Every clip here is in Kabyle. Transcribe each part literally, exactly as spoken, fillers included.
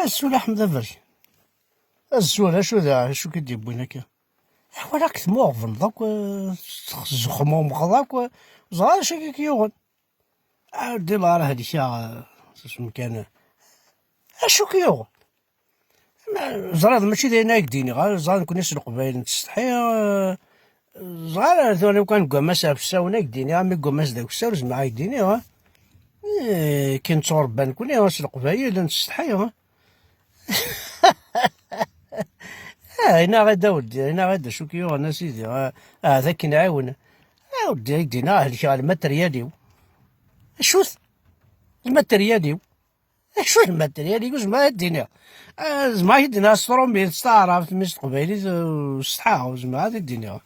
Sulaḥ Ḥmed Aberkan. Azul, acu da, acu k-id-yewwin akka? Walaɣ-k tmuɣbneḍ akk, eh, txezxmumeɣ akk, eh, ẓer acu akka k-yuɣen. Ɛeddi la ara helkeɣ, eh, s usem kan. Acu k-yuɣen? Ma, ẓriɣ mačči d ayen ay k-d-iniɣ, eh, ẓriɣ nekkni s Leqbayel nettsetḥi, eh, ẓriɣ tura kan deg wammas ɣef usawen ay k-d-iniɣ, ami deg wammas d akessar, zemreɣ ay k-d-iniɣ, eh. Eh, kin ttwaṛebban nekkni, eh, s Leqbayel nettsetḥi, eh. Ah, inaɣ-id a weddi, inaɣ-id acu k-yuɣen a sidi, ah, ah, d akken ɛiwen. A weddi, ay d-iniɣ, helkeɣ lmateryal-iw. Acu-t? Lmateryal-iw. Acu lmateryal-iw? Zemreɣ ad d-iniɣ. Ah, zemreɣ ad d-iniɣ s trumit, s taɛrabt, mi s teqbaylit, uh, s tḥa, zemreɣ ad d-iniɣ.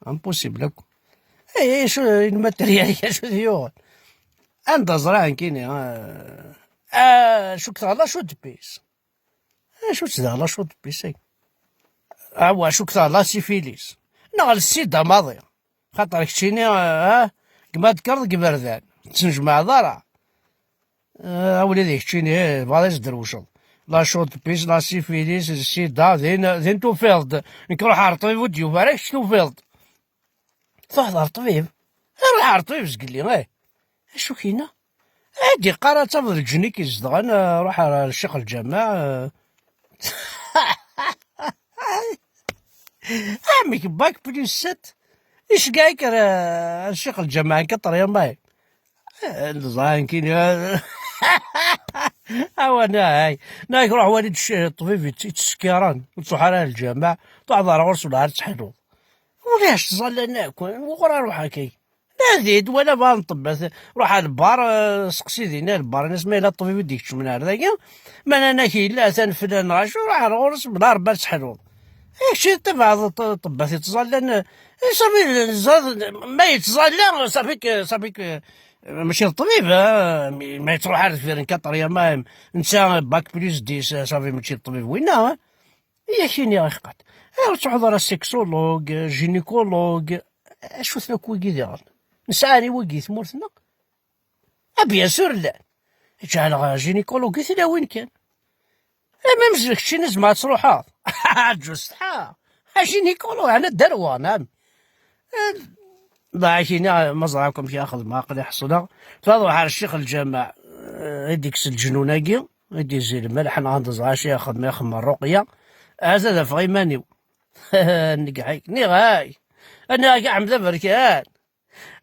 Impossible akk. Ay, acu lmateryal-ik, acu t-yuɣen? Anda ẓriɣ nekkini, ah, ah, cukteɣ la chaux de pisse. Acu-tt daɣ la chaux de pisse-agi? Awa, acu-k la syphilis? Neɣ l sida maḍi? Xaṭer keččini, ah, gma tkerḍ deg iberdan, ur tettnejmaɛeḍ ara. Ah, a wlidi keččini, eh, bɣiḍ ad s-drewceḍ. La chaux de pisse, la syphilis, d sida, din, din tufiḍ-d. Nekk ruḥ ar ṭṭbib ur d-yufi ara, kečč tufiḍ-d. Truḥeḍ ɣer ṭṭbib? Ruḥ ɣer ṭṭbib zgelli, eh. Acu k-yenna? Ad d-iqqar ad tafeḍ leǧen i k-izedɣen, eh, ruḥ ar, ar ccix lǧameɛ, eh. Amek, bac plus sept? Iceggeɛ-ik ar, ar ccix lǧameɛ n Kaṭriyamay? Eh, neẓra nekkini. Awa, nahay. Nahay, ruḥ wali-d cci-, ṭṭbib i tt-, i ttsekkiṛen. Ur ttruḥ ara ar lǧameɛ. Truḥeḍ ar ɣur-s, ur ara tettḥelluḍ. Ulac ttẓallan akk, wuɣur aruḥ akka? Nadi-d, wala bɣa n ṭṭebbat, ruḥ ar lbar, eh, seqsi dinna ar lbar, ini-as ma yella ṭṭbib i d-ikeččmen ar dagi, ma nnan-ak yella atan flan neɣ acu, ruḥ ar ɣur-s, bla rebba ad tḥluḍ. Eh, kečč tabaɛeḍ ṭ-, ṭṭebbat yettẓallan, eh, safi, zad, ma yettẓalla, safi-k, safi-k, eh, mačči d ṭṭbib, eh, ma yettruḥ ar deffir n Kaṭriyama, netta bac plus dix, eh, safi mačči d ṭṭbib winna, eh. Yak iniɣ-ak qad. Ur ttruḥeḍ ara sexologue, gynécologue, acu-ten akk wigi diɣen? Nesɛa ɛni wigi i tmurt-nneɣ? Ah, bien sûr llan. Ǧeɛleɣ gynécologue i tlawin kan. Eh, même d keččini tzemreḍ ad truḥeḍ. Ǧustḥa. Gynécologue, ɛni ad d-aruɣ, neɣ? Eh, ḍaɛek-ini, ma ẓriɣ akk amek ara xedmeɣ, aql-i ḥeṣleɣ. Truḥ ar ccix lǧameɛ, eh, i d-ikkes leǧnun-agi, i d-izzi lmelḥ, neɣ ad ẓreɣ acu ara xedmeɣ, xedmeɣ ṛṛuqya. Ad ad afeɣ iman-iw. Nniɣ-ak, nniɣ-ak a Ḥmed Aberkan.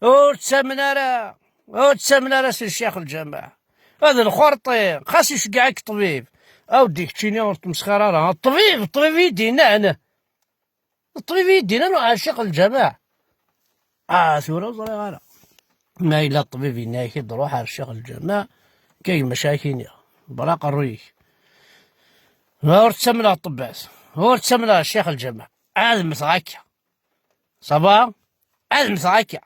Ur ttamen ara, ur ttamen ara si ccix lǧameɛ. Ad lxurṭi, xas iceggeɛ-ik ṭṭbib. A weddi keččini ur tmesxir ara. Ṭṭbib, ṭṭbib i d-yennan. Ṭṭbib i d-yennan ruḥ ar ccix lǧameɛ. Ah, tura ur ẓriɣ ara. Ma yella ṭṭbib yenna-ak-id ruḥ ar ccix lǧameɛ, akka gma acu ara k-iniɣ. Bra aqerruy-ik. Ma ur ttamneɣ ṭṭebbat, ur ttamneɣ ccix lǧameɛ. Ad mmteɣ akka. Ça va? Ad mmteɣ akka.